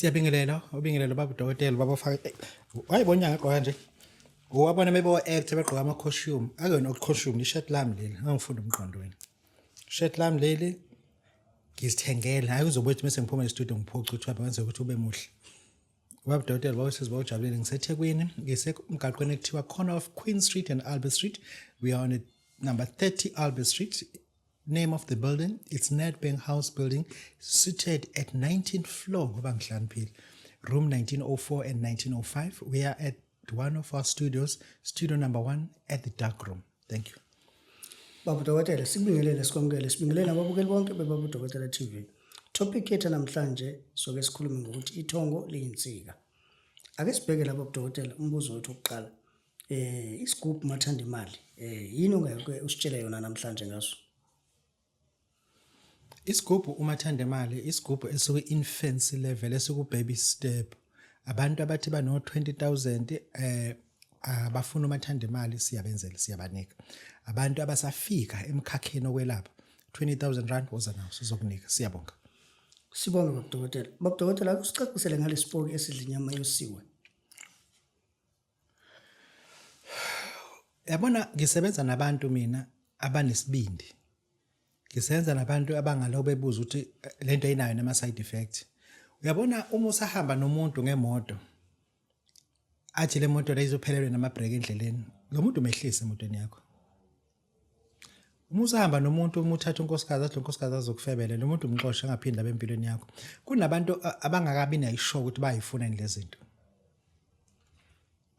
Siyabingelela, ubingelelo baba udokotela, baba ufaka wayibona inyanga egqoka nje. Uwabona mebo act begqoka ama costume, akuyona costume, i shirt lami leli, ngangifunda umqondo wena. Shirt lami leli ngizithengele, hayi uzobuthi mase ngiphuma e-studio ngiphuce ukuthi wenze ukuthi ube muhle. Ubaba udokotela, baba sisi bawujabulile, ngiseThekwini, ngisemgaqweni ekuthiwa corner of Queen Street and Albert Street. We are on a number 30 Albert Street. Name of the building, it's Nedbank House building, seated at 19th floor ngoba ngihlaniphile. Room 1904 and 1905. We are at one of our studios, studio number 1 at the dark room. Thank you. Baba Dokotela, sikubingelele, sikwamukele, sibingelele ababukeli bonke beBaba Dokotela TV. Topic yethu namhlanje soke sikhulume ngokuthi ithongo liyinsika. Ake sibheke lapha Dokotela, umbuzo wethu wokuqala. Isigubhu mathanda imali. Yini ongeke usitshele yona namhlanje ngaso? Isigubhu umathanda imali, isigubhu esuku infancy level, esuku baby step. Abantu abathi bano 20,000 abafuna umathanda imali, siyabenzela, siyabanika. Abantu abasafika emkhakheni okwelapha, 20,000 rand woza nawo, sizokunika. Siyabonga. Sibonge baba Dokotela. Baba Dokotela, ake usicacisele ngalesipoki esidla inyama yosiwe. Yabona, ngisebenza nabantu mina abanesibindi. Ngisebenza nabantu abangalo bebuza ukuthi lento ayinayo nama side effect. Uyabona uma usahamba nomuntu ngemoto athi le moto le izophelelwe nama brake endleleni, lo muntu umehlise emotweni yakho. Uma usahamba nomuntu, uma uthatha unkosikazi athi lo nkosikazi azokufebela, lo muntu umxoshe angaphinde abe empilweni yakho. Kunabantu abangakabi nayisho ukuthi bayifuna yini lezi zinto.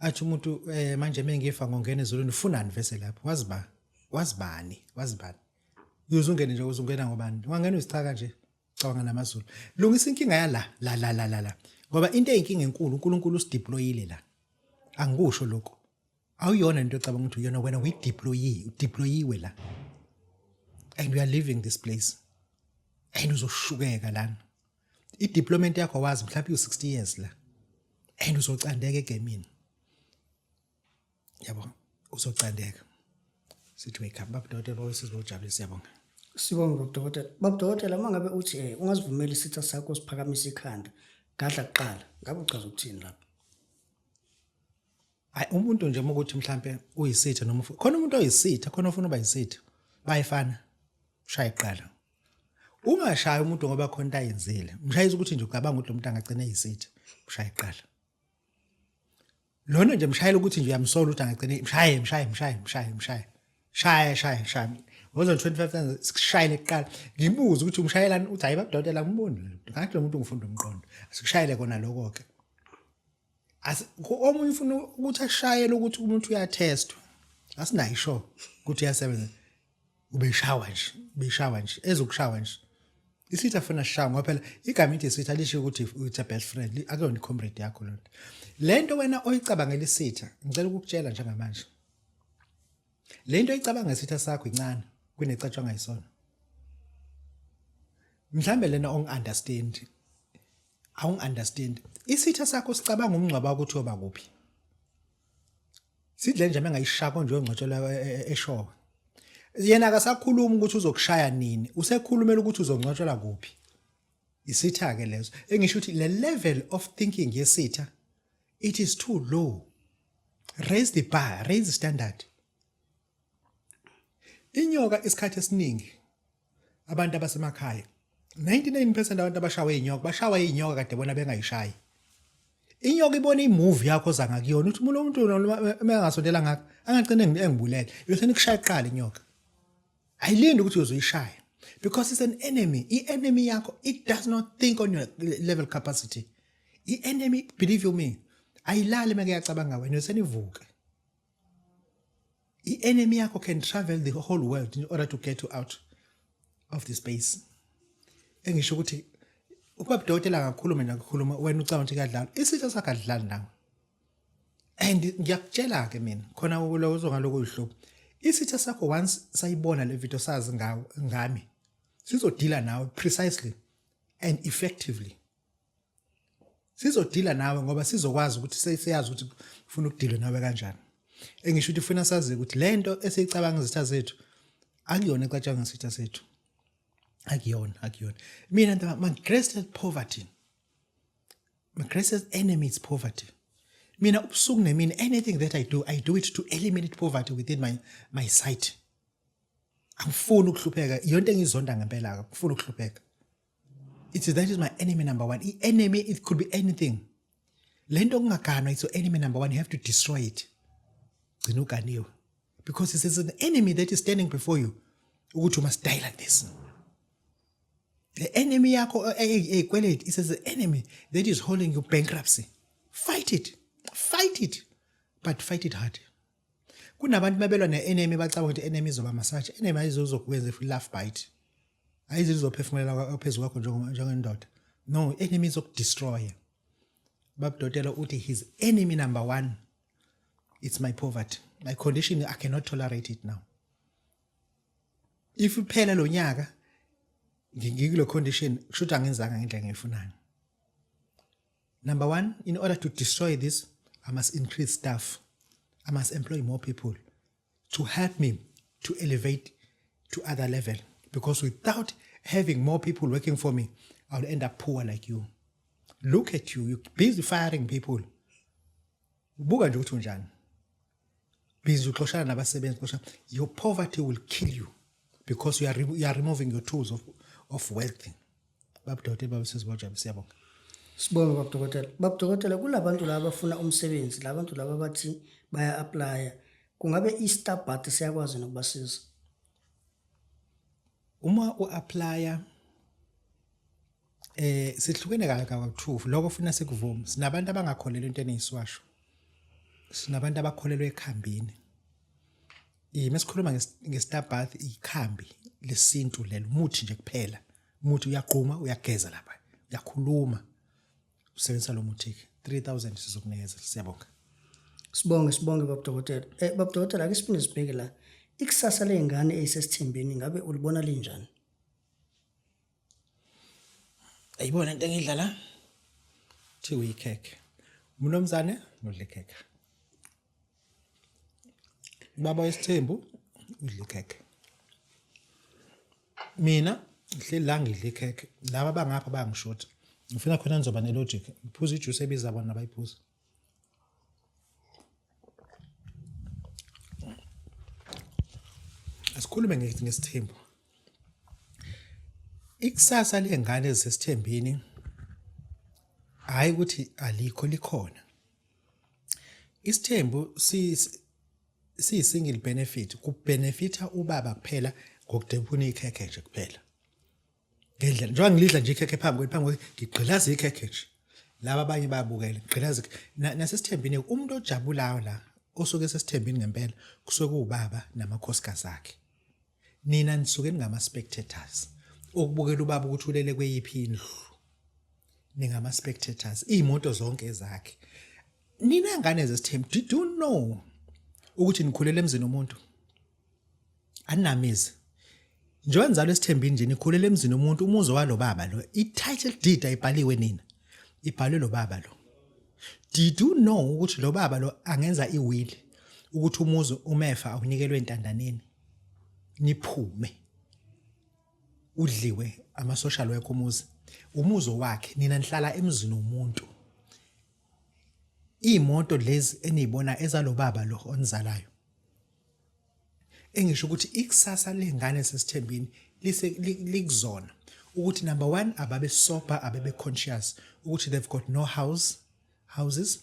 Athi umuntu manje mengifa ngongena ezulwini, ufunani vese lapho? Wazi ba? Wazi bani? Wazi bani? Uyoze ungene nje, uzongena ngobani? Wangena uzichaka nje. Cabanga namaZulu. Lungisa inkinga yala la la la la la. Ngoba into eyinkinga enkulu, uNkulunkulu usideployile la. Angikusho lokho. Awuyona into ocabanga ukuthi uyona wena, uyideployi, udeployiwe la. And we are leaving this place. And uzoshukeka lana. I-deployment yakho wazi mhlawumbe u-60 years la. And uzocandeka egemini. Yabo, uzocandeka. Sithi wake up baba dokotela, baba sizojabulisa, siyabonga. Sibonge baba Dokotela. Baba Dokotela, uma ngabe uthi ungazivumeli isitha sakho siphakamisa ikhanda, gadla kuqala. Ngabe uchaza ukuthini lapho? Hayi, umuntu nje uma ukuthi mhlambe uyisitha noma khona umuntu oyisitha, khona ofuna uba yisitha, bayifana, shaya kuqala. Ungashayi umuntu ngoba khona into ayenzile. Mshayisa ukuthi nje ucabanga ukuthi lo muntu angagcina eyisitha, mshaye kuqala. Lona nje mshayela ukuthi nje uyamsola ukuthi angagcina, mshaye, mshaye, mshaye, mshaye, mshaye. Shaya, shaya, shaya. Ngozo 25,000 sikushayele kuqala. Ngibuze ukuthi umshayelani, uthi hayi babudokotela angiboni lo muntu. Ngathi lo muntu ngifunda umqondo. Asikushayele kona lokho ke. Omunye ufuna ukuthi ashayele ukuthi umuntu uyathestwa. Asinayo isho ukuthi uyasebenza. Ubeshawa nje, ubeshawa nje, ezokushawa nje. Isitha funa sishawa ngoba phela igama ithi isitha lisho ukuthi it's a best friend, akuyona i-comrade yakho lona. Lento wena oyicabangela isitha, ngicela ukukutshela njengamanje. Lento oyicabanga isitha sakho incane kunecatshwa ngayisona. Mhlambe lena ongi-understand, awungi-understand. Isitha sakho sicabanga umngcwabo wakho ukuthi uyoba kuphi. Sidle nje mengayishaka nje uyongcwatshelwa eshowe. Yena akasakhulumi ukuthi uzokushaya nini, usekhulumela ukuthi uzongcwatshelwa kuphi. Isitha ke leso. Engisho ukuthi le level of thinking yesitha, it is too low. Raise the bar, raise the standard. Inyoka isikhathi esiningi abantu abasemakhaya, 99% abantu abashawe inyoka bashawa inyoka kade bona bengayishayi. Inyoka ibona imovie yakho oza ngakuyona, uthi umuntu umuntu mengasondela ngakho angagcina engibulele. Yoseni kushaya kuqala inyoka. Ayilindi ukuthi uzoyishaya because it's an enemy. I-enemy yakho, it does not think on your level capacity. I-enemy, believe you me, ayilali meke yacabanga wena, yosenivuke. I-enemy yakho can travel the whole world in order to get you out of the space. Engisho ukuthi ukuba budokotela akakhulume nakukhuluma, wena ucabanga ukuthi kuyadlala. Isitha sakho adlali nawe. And ngiyakutshela ke mina khona lo uzongaloko uyihlupha. Isitha sakho once sayibona le video sazi ngawo ngami, sizodila nawe precisely and effectively. Sizodila nawe ngoba sizokwazi ukuthi sesiyazi ukuthi ufuna ukudila nawe kanjani. Engisho ukuthi ufuna sazi ukuthi lento esiyicabanga izitha zethu akuyona ecatshanga isitha sethu. Akuyona, akuyona. Mina my greatest poverty. My greatest enemy is poverty. Mina ubusuku nemini, anything that I do, I do it to eliminate poverty within my sight. Angifuni ukuhlupheka, iyonto engizonda ngempela, angifuni ukuhlupheka. It's that is my enemy number one. I-enemy, it could be anything. Lento okungaganwa, it's your enemy number one. You have to destroy it. Gcina uganiwe. Because it is an enemy that is standing before you. Ukuthi you must die like this. The enemy yakho eyikweleti, it is the enemy that is holding you bankruptcy. Fight it. Fight it. But fight it hard. Kunabantu mabelwa ne-enemy bacabanga ukuthi enemy izoba massage. Enemy ayizozokwenza if love bite. Ayizophefumulela phezu kwakho njengendoda. No, enemy izokudestroy. Babudokotela uthi his enemy number one, it's my poverty. My condition, I cannot tolerate it now. If uphela lo nyaka ngikulo condition, kusho ukuthi angenzanga ngendlela engiyifunayo. Number one, in order to destroy this, I must increase staff. I must employ more people to help me to elevate to other level. Because without having more people working for me, I'll end up poor like you. Look at you, you're busy firing people. Buka nje ukuthi unjani. Busy uxoshana nabasebenzi, uxoshana. Your poverty will kill you because you are removing your tools of wealth. Babudokotela, babesizibojaba, siyabonga. Sibonge baba dokotela. Baba dokotela, kulabantu laba abafuna umsebenzi, labantu laba abathi baya apply, kungabe i-star bath siyakwazi nokubasiza? Uma uapplya, sihlukene kahle kawu-two, lokho funa sikuvume. Sinabantu abangakholelwa into eneyisiwasho, sinabantu abakholelwa ekhambini. Mesikhuluma nge-star bath, ikhambi lesintu lelo, umuthi nje kuphela. Umuthi, uyaqhuma, uyageza lapha, uyakhuluma, usebenzisa lo muthi ke 3000 sizokunikeza. Siyabonga. Sibonge, sibonge baba dokotela. Baba dokotela, ake siphinde sibheke la. Ikusasa lezingane ezisesithembeni ngabe ulibona linjani? Ayibona into engidla la, thiwe ikhekhe, umnumzane udla ikhekhe, baba wesithembu udla ikhekhe, mina ngihleli la ngidla ikhekhe, laba bangapha bayangishutha. Ngifuna khona nizoba ne-logic. Ngiphuza ijuice ebiza bona abayiphuza. Asikhulume ngesithembu. Ikusasa lengane ezisesithembini, hayi ukuthi alikho, likhona. Isithembu siyi single benefit, kubenefita ubaba kuphela ngokudebuna ikhekhe nje kuphela. Ngendlela njengoba ngilidla nje ikhekhe phambi kwethu, ngigqilaza ikhekhe nje, laba abanye bayabukela, ngigqilaza. Nasesithembini umuntu ojabulayo la osuke esesithembini ngempela kusuke kuwubaba namakhosikazi akhe. Nina nisuke ningama-spectators okubukela ubaba ukuthi ulele kweyiphi indlu. Ningama-spectators, iy'moto zonke ezakhe. Nina ngane zesithembu, did you know ukuthi nikhulele emzini womuntu, aninamizi? Njengoba nizalwa esithembini nje, nikhulele emzini womuntu, umuzi walo baba lo. I-title deed ayibhaliwe nina, ibhalwe lo baba lo. Did you know ukuthi lo baba lo angenza i-will ukuthi umuzi umefa awunikelwe entandaneni, niphume, udliwe ama-social worker umuzi, umuzi wakhe? Nina nihlala emzini womuntu. Iy'moto lezi eniyibona ezalo baba lo onizalayo. Engisho ukuthi ikusasa lengane sesithembini lise likuzona ukuthi number 1, ababe sober, ababe conscious ukuthi they've got no houses,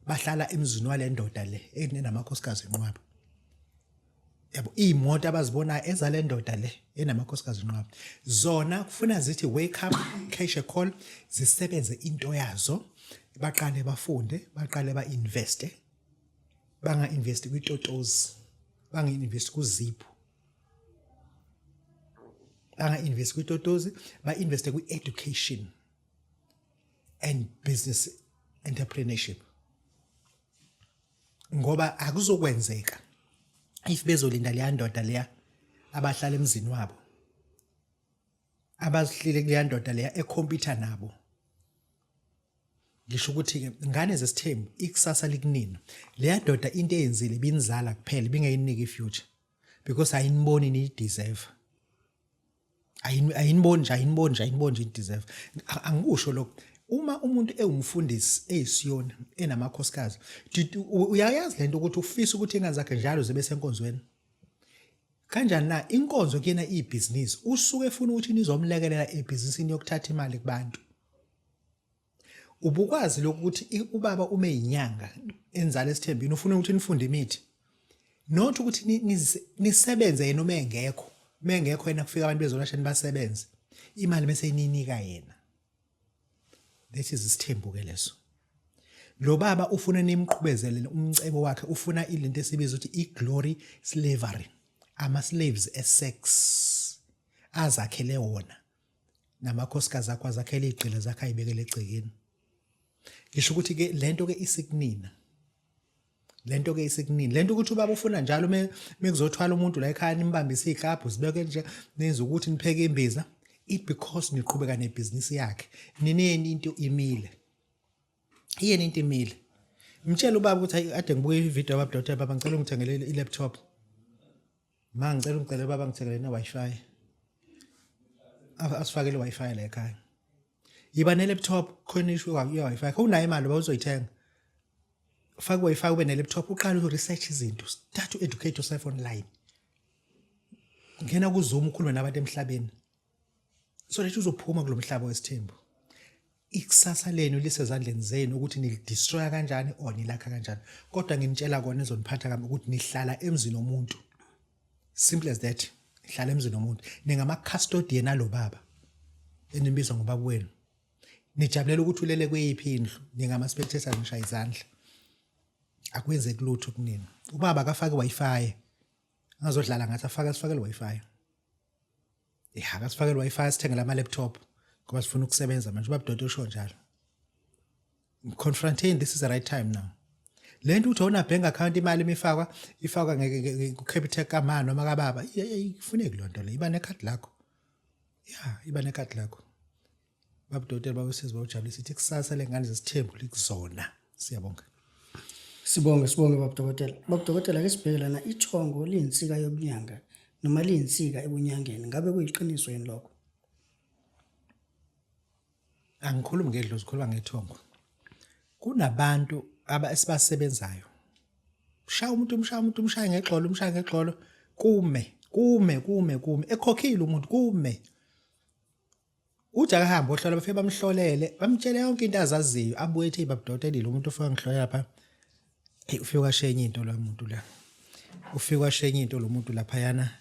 bahlala emzini wale ndoda le enamakhosikazi enqwaba yabo. Iy'moto abazibonayo ezale ndoda le enamakhosikazi enqwaba. Zona kufuna zithi wake up, cash a call, zisebenze into yazo, baqale bafunde, baqale ba-investe, banga-investi kwitotozi, banga-investi kuzipho, banga-investi kwitotozi, ba-investe kwi-education and business entrepreneurship, ngoba akuzokwenzeka if bezolinda leya ndoda leya abahlala emzini wabo, abazihlile kuleya ndoda leya ekhompyutha nabo. Ngisho ukuthi-ke, ngane zesithembu, ikusasa likunina. Leya ndoda into eyenzile ibinizala kuphela, ibingeyinike i-future because ayiniboni niyideserve. Ayiniboni nje, ayiniboni nje, ayiniboni nje niyideserve. Angikusho lokho. Uma umuntu ewumfundisi eyisiyoni enamakhosikazi, uyayazi lento ukuthi ufisa ukuthi ingane zakhe njalo zibe senkonzweni. Kanjani na inkonzo kuyena ibhizinisi, usuke efuna ukuthi nizomlekelela ebhizinisini yokuthatha imali kubantu. Ubukwazi lokhu ukuthi ubaba ume inyanga enzala esithembini ufuna ukuthi nifunde imithi. Not ukuthi nisebenze yena uma engekho. Uma engekho yena kufika abantu bezolasha nibasebenze. Imali bese ininika yena. That is isithembu ke leso. Lo baba ufuna nimqhubezele umcebo wakhe, ufuna ilento esibiza ukuthi i-glory slavery. Ama-slaves e-sex azakhele wona namakhosikazi akho azakhele igqila zakhe ayibekele egcekeni. Ngisho ukuthi ke lento ke isikunina. Lento ke isikunini. Lento ukuthi ubaba ufuna njalo mekuzothwala umuntu la ekhaya nimbambise iziklabhu zibeke nje nenze ukuthi nipheke imbiza it because niqhubeka nebhizinisi yakhe. Nineni into imile. Iyeni into imile. Mtshela ubaba ukuthi hayi ade ngibuke ivideo yababa doctor baba ngicela ungithengele i-laptop. Ma ngicela ungicele baba ngithengele ne-Wi-Fi. Asifakele i-Wi-Fi la ekhaya. Yiba ne-laptop khona isho ye-Wi-Fi. Unayo imali baba uzoyithenga. Faka i-Wi-Fi ube ne-laptop uqale u-research izinto. Start to educate yourself online. Ngena ku-Zoom ukhulume nabantu emhlabeni. So that uzophuma kulomhlaba wesithembu. Ikusasa lenu lisezandleni zenu ukuthi nilidestroya kanjani or nilakha kanjani. Kodwa nginitshela kona ezoniphatha kabi ukuthi nihlala emzini womuntu. Simple as that. Nihlala emzini womuntu. Ningama custodian alo baba. Enimbiza ngobaba wenu. Nijabulela ukuthi ulele kweyiphi indlu, ningama spectators nishaya izandla. Akwenzeki lutho kunina. Ubaba akafake Wi-Fi. Angazodlala ngathi afake asifakele Wi-Fi. Ya, akasifakele Wi-Fi sithengele ama laptop ngoba sifuna ukusebenza manje ubaba Dodo usho njalo. Confronting this is the right time now. Lento uthi awuna bank account imali imifakwa ifakwa ngeke ku Capitec kama noma kababa. Ifuneki lonto le iba nekhadi lakho. Ya, iba nekhadi lakho. Baba Dokotela baba Sizi bawujabulisa ithi kusasa lengane zesithembu likuzona. Siyabonga. Sibonge sibonge baba Dokotela. Baba Dokotela ke sibheke lana ithongo liyinsika yobunyanga noma liyinsika ebunyangeni. Ngabe kuyiqiniso yini lokho? Angikhulumi ngedlozi, ngikhuluma ngethongo. Kunabantu aba esibasebenzayo. Shaya umuntu umshaya umuntu umshaya ngegxolo umshaya ngegxolo kume kume kume kume ekhokhile umuntu kume. Uthi akahambe ohlola bafike bamhlolele bamtshele yonke into azaziyo abuye ethi babudokotela umuntu ufika ngihlola lapha. Hey ufike washenye into lo muntu la. Ufike washenye into lo muntu laphayana.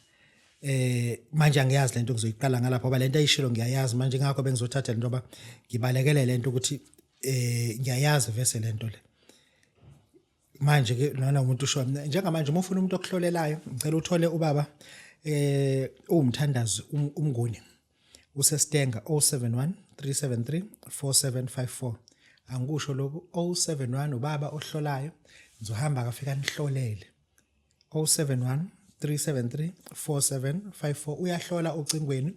Manje angiyazi lento ngizoyiqala ngalapho ngoba lento ayishilo ngiyayazi manje ngakho bengizothatha lento ngoba ngibalekele lento ukuthi ngiyayazi vese lento le. Manje ke lona umuntu usho njengamanje uma ufuna umuntu okuhlolelayo ngicela uthole ubaba uwumthandazi umnguni useStenga 071 373 4754 angikusho lokhu 071 ubaba ohlolayo ngizohamba akafika nihlolele 071 373 4754 uyahlola ocingweni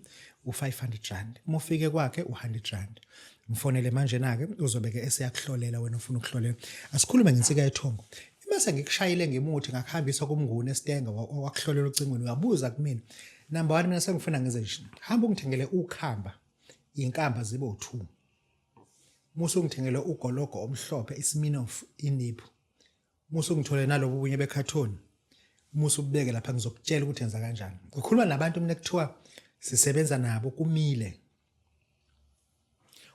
u500 rand uma ufike kwakhe u100 rand mfonele manje na ke uzobe ke eseyakuhlolela wena ufuna ukuhlolela asikhulume ngensika yethongo mase ngikushayile ngemuthi ngakuhambisa kumnguni esitenga wakuhlolela ocingweni uyabuza kumina number 1 mina sengifuna ngenze nje hamba ungithengele ukhamba inkamba zibe u2 musu ungithengele ugologo omhlophe isiminof iniphu musu ungithole nalobu bunye bekhathoni musu ubeke lapha ngizokutshela ukuthi enza kanjani ngikhuluma nabantu mina kuthiwa sisebenza nabo kumile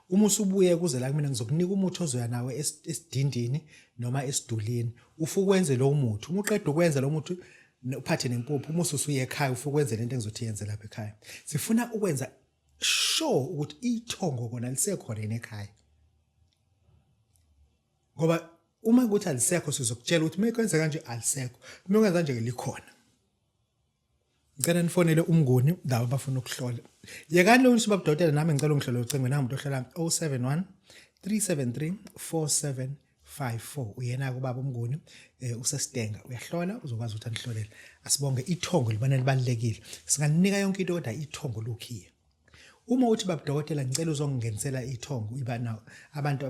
uma usubuye kuze la kumina ngizokunika umuthi ozoya nawo esidindini noma esidulini ufuke wenze lo muthi uma uqeda ukwenza lo muthi uphathe nempuphu uma ususuye ekhaya ufuke wenze lento engizothi yenze lapha ekhaya sifuna ukwenza sure ukuthi ithongo kona lisekhona yini ekhaya ngoba uma ukuthi alisekho sizokutshela ukuthi uma kwenza kanje alisekho uma kwenza kanje likhona ngicela nifonele umnguni laba abafuna ukuhlola yekani lo ukuthi babudokotela nami ngicela ungihlole ucingo nangu umuntu ohlola 071 373 4754 uyena ke ubaba umnguni usesidenga uyahlola uzokwazi ukuthi anihlolele asibonge ithongo libana libalekile singanika yonke into kodwa ithongo lukhiye uma uthi babudokotela ngicela uzongingenisela ithongo iba nawo abantu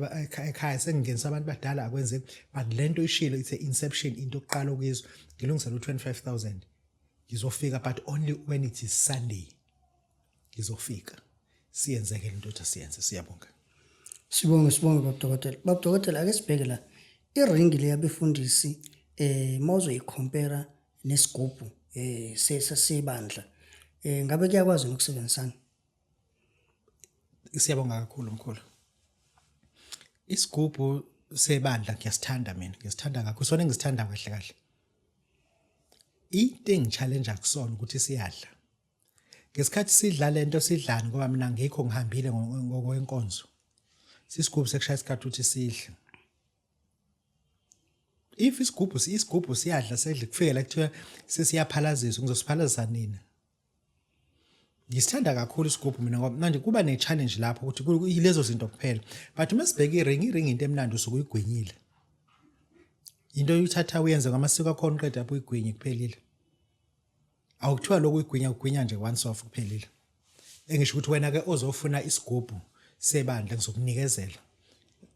ekhaya sengingenisa abantu badala akwenzeki but lento ishilo it's a inception into yokuqala ukuyizwa ngilungisela u25000 ngizofika but only when it is Sunday ngizofika siyenzeke lento othi siyenze siyabonga. Sibonge, sibonge baba dokotela. Baba dokotela, ake sibheke la. Iringi le yabefundisi mawuzoyicompare nesigubhu sebandla. Ngabe kuyakwazi ukusebenzisana? Siyabonga kakhulu mkhulu. Isigubhu sebandla ngiyasithanda mina, ngisithanda kakhulu. Sona engisithanda kahle kahle. Into engichallenge kusona ukuthi siyadla. Ngesikhathi sidla lento sidlani ngoba mina ngikho ngihambile ngokwenkonzo. Sisigubhu sekushaya isikhathi ukuthi sidle. If isigubhu siyadla sedle kufike la kuthiwa sesiyaphalaziswa, ngizosiphalazisa nini? Ngisithanda kakhulu isigubhu mina ngoba manje kuba ne-challenge lapho ukuthi yilezo zinto kuphela. But uma sibheka i-ring, i-ring into emnandi usuke uyigwinyile. Into oyithatha uyenze ngamasiko akhona uqeda lapho uyigwinye kuphelile. Awukuthiwa lokhu uyigwinya ugwinya nje once off kuphelile. Engisho ukuthi wena ke ozofuna isigubhu sebandla ngizokunikezela.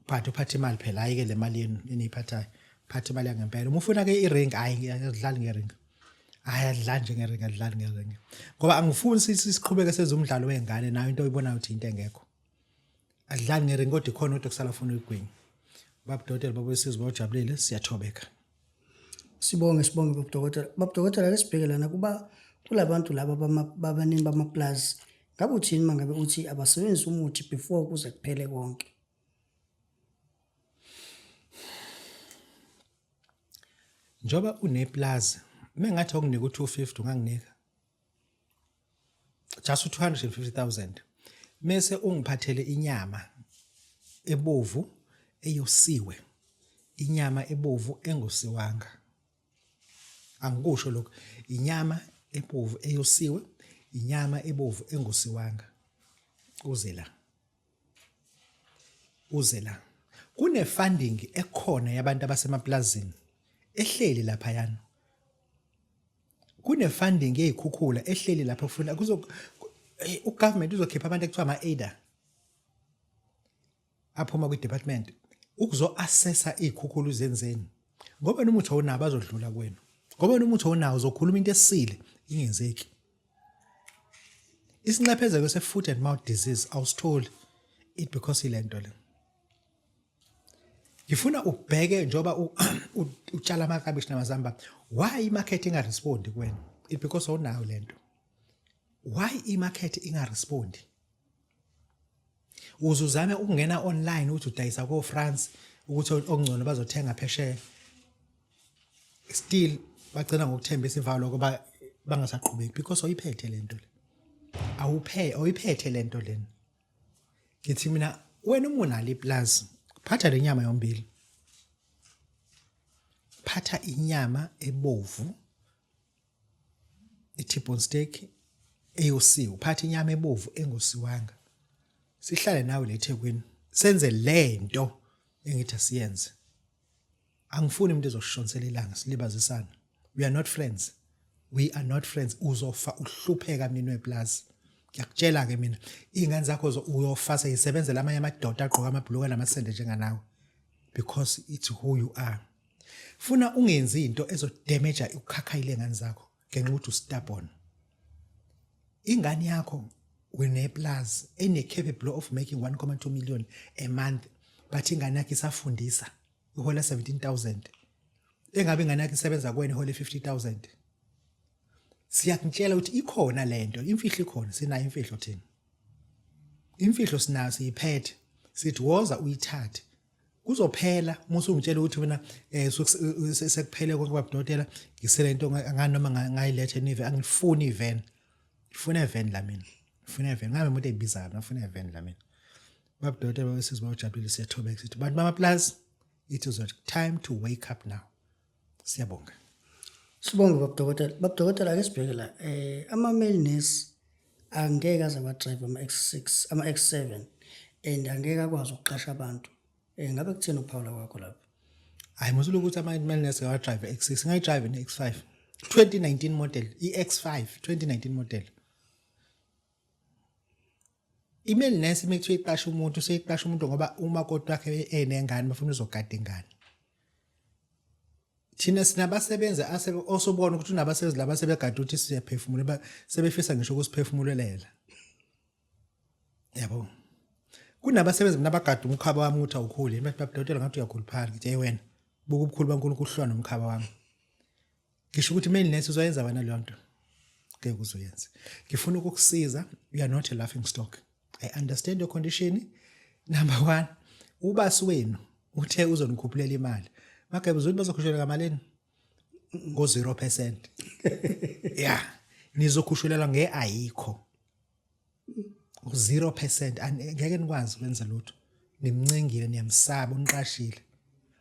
But uphathe imali phela, hayi ke le mali yenu eniyiphathayo. Phatha imali yangempela. Uma ufuna ke i-ring, hayi adlali nge-ring. Hayi adlali nje nge-ring, adlali nge-ring. Ngoba angifuni siqhubeke senze umdlalo wengane nayo into oyibonayo ukuthi into engekho. Adlali nge-ring kodwa ikhona kodwa kusala ufuna uyigwinya. Baba Dokotela, baba wesizwe bawujabulile, siyathobeka. Sibonge, sibonge baba dokotela. Baba dokotela, ake sibheke lana kuba kulabantu laba babanini bamaplazi. Ngabe uthini uma ngabe uthi abasebenzise umuthi before kuze kuphele konke? Njengoba uneplazi, mengathi okunika u-250 unganginika just u-250,000 mese ungiphathele inyama ebovu eyosiwe, inyama ebovu engosiwanga. Angikusho lokho, inyama ebovu eyosiwe, inyama ebovu engosiwanga. Uze la, uze la. Kune funding ekhona yabantu abasemaplazini ehleli laphayana. Kune funding yezikhukhula ehleli lapha ufuna kuzo ugovernment uzokhipha abantu ekuthiwa ama-AIDA aphuma kwi-department ukuzo-assessa iy'khukhula uzenzeni, ngoba noma uthi awunabo bazodlula kuwena, ngoba noma uthi awunawo uzokhuluma into esile ingenzeki. Isinxephezelo se-foot and mouth disease awusitholi it because ilento le. Ngifuna ubheke njengoba utshala amakabishi namazambane, why imarket ingarespondi kuwena? It because awunayo lento. Why imarket ingarespondi? Uze uzame ukungena online ukuthi udayisa ko France ukuthi okungcono bazothenga phesheya, still bagcina ngokuthembisa imva lokho bangasaqhubeki because oyiphethe lento le, awuphe oyiphethe lento lena. Ngithi mina wena uma unalo iplazi, phatha le nyama yombili, phatha inyama ebovu i-T-bone steak eyosiwe, uphathe inyama ebovu engosiwanga, sihlale nawe le eThekwini senze lento engithi asiyenze. Angifuni umuntu ezoshonsela ilanga silibazisana. We are not friends, we are not friends. Uzofa uhlupheka mnini weplazi, ngiyakutshela ke mina. Iy'ngane zakho uyofa seyisebenzela amanye amadoda agqoka amabhuluka namasende njenganawe because it's who you are. Funa ungenzi into ezodamage ukukhakha lengane zakho ngenxa ukuthi ustubborn. Ingane yakho uneplazi ene capable of making 1.2 million a month, but ingane yakho isafundisa ihola 17,000. Engabe ingane yakho isebenza kuwena ihola 50,000. Siyakutshela ukuthi ikhona lento, imfihlo ikhona, sinayo imfihlo thina. Imfihlo sinayo, siyiphethe, sithi woza uyithathe. Kuzophela uma usungitshela ukuthi wena sekuphele konke babudokotela, ngisele into nganoma ngayiletha enive. Angifuni ivan, ngifuna even la mina, ngifuna even ngabe umuntu eyibizayo, ngifuna even la mina. Babudokotela babesizwe bawujabulile, siyathobeka, sithi bantu bamaplazi, it is a time to wake up now. Siyabonga. Sibonge baba dokotela. Baba dokotela, ake sibheke la. Ama male nurse angeke aze awadrive ama X6, ama X7 and angeke akwazi ukuqasha abantu. Ngabe kuthini ukuphawula kwakho lapho? Hayi musulo ukuthi ama male nurse awadrive X6, ngayidrive ne X5 2019 model, iX5 2019 model. I-male nurse uma kuthiwa iqasha umuntu, seyiqasha umuntu ngoba umakoti wakhe enengane, bafuna uzogada ingane. Thina sinabasebenzi osobona ukuthi unabasebenzi laba sebegada ukuthi siyaphefumula, sebefisa ngisho ukusiphefumulelela, yabo. Kunabasebenzi mina abagada umkhaba wami ukuthi awukhuli. Bathi baba dokotela ngathi uyakhuluphala. Ngithi hey wena buka ubukhulu baNkulunkulu uhlwa nomkhaba wami. Ngisho ukuthi male nurse uzoyenza wena leyo nto. Ngeke uzoyenza. Ngifuna ukukusiza. You are not a laughing stock. I understand your condition. Number 1, ubasi wenu uthe uzonikhuphulela imali. Magebe uzothi bazokhushelwa ngamalini? Ngo 0%. Yeah. Nizokhushulela nge ayikho. 0% ngeke nikwazi ukwenza lutho. Nimncengile niyamsaba uniqashile.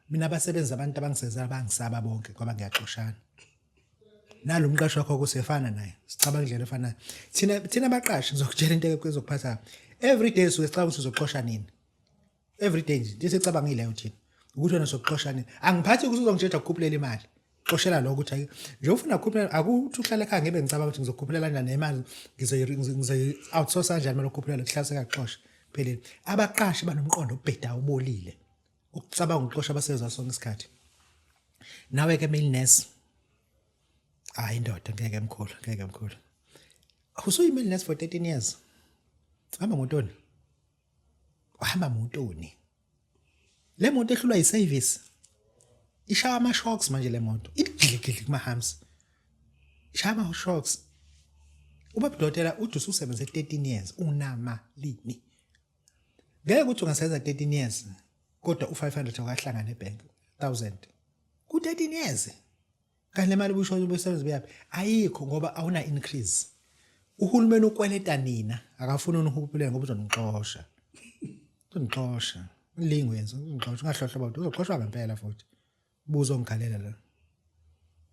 Mina abasebenzi abantu abangisebenzela bangisaba bonke ngoba ngiyaxoshana. Nalo mqashi wakho kusefana naye. Sicabanga indlela efanayo. Thina abaqashi ngizokutshela into ezokuphatha. Every day suke sicabanga ukuthi uzoxosha nini. Every day nje sicabangile leyo thina. Ukuthi wena uzoxosha nini. Angiphathi ukuthi uzongitsheja ukukhuphulela imali. Xoshela lokho ukuthi nje ufuna ukukhuphulela akuthi uhlale ekhaya ngebe ngicabanga ukuthi ngizokhuphulela kanjani nemali ngizoyi outsource kanjani imali yokukhuphulela kuhlase kaxosha. Phelile. Abaqashi banomqondo obhedayo ubolile. Ukucabanga ukuxosha abasebenzi sonke isikhathi. Nawe ke male nurse. Hayi indoda ngeke mkhulu, ngeke mkhulu. Usuyi male nurse for 13 years. Hamba ngotoni? Uhamba motoni? Le moto ehlulwa yiservice. Ishaya ama shocks manje le moto. Idigidligidli kuma humps. Ishaya ama shocks. Ubaba dokotela uthi ususebenze 13 years unamalini. Ngeke ukuthi ungasebenza 13 years kodwa u500 awukahlangana ebank 1000 ku 13 years. Kanti le mali ubusho ubusebenza beyaphi? Ayikho ngoba awuna increase. Uhulumeni ukweleta nina akafuni unihuphulele ngoba uzonixosha. Uzonixosha. Ulingo yenza uzonixosha ungahlohla baba uzoxoshwa ngempela futhi. Buzo ngikhalela la.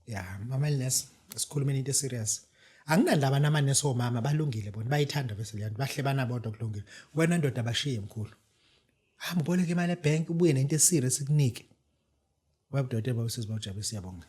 Ya, mama nurse sikhulumeni into serious. Anginandaba namanesi omama balungile bona bayithanda bese leyanto bahle banabodwa kulungile. Wena ndoda bashiye mkhulu. Hamba uboleke imali ebank ubuye nento eserious ikunike. Baba Dodeba usizi bawujabe siyabonga.